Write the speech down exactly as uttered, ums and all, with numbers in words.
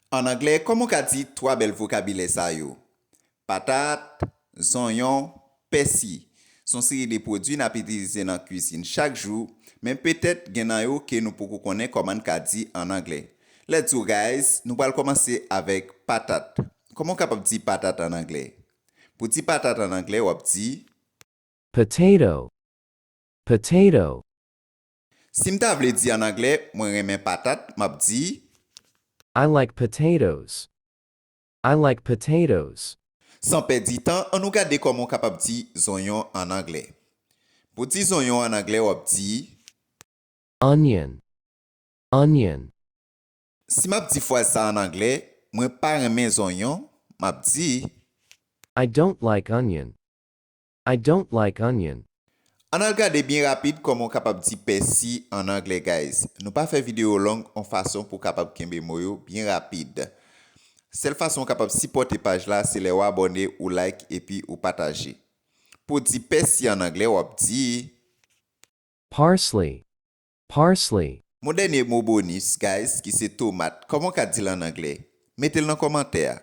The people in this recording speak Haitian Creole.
An anglè, kòman w ka di twa bèl vokabilè sa yo? Patat, zonyon, pèsi. Se yon seri de pwodui n ap itilize nan kwizin chak jou, men petèt gen nan yo ke nou poko konnen kòman n ka di an anglè. Let's go, guys! Nou pral kòmanse avèk patat. Kòman w kapab di patat an anglè? Pou di patat an anglè, w ap di, Potato. Potato. Si m ta vle di an anglè, mwen renmen patat, m ap di, I like potatoes. I like potatoes. San pèdi tan, ann nou gade kòman w kapab di zonyon an anglè. Pou di zonyon an anglè, w ap di, Onion. Onion. Si m ap di fraz sa an anglè, mwen pa renmen zonyon, m ap di, I don't like onion. I don't like onion. Ann al gade byen rapid kòman w kapab di pèsi an anglè, guys. Nou pa fè videyo long yon fason pou w kapab kenbe mo yo byen rapid. Sèl fason w kapab sipòte paj la, se lè w abòne, ou like epi ou pataje. Pou w di pèsi an anglè, w ap di, Parsley. Parsley. Mon dènye mo bonis, guys, ki se tomat. Kòman w ka di l an anglè? Mete l nan kòmantè a.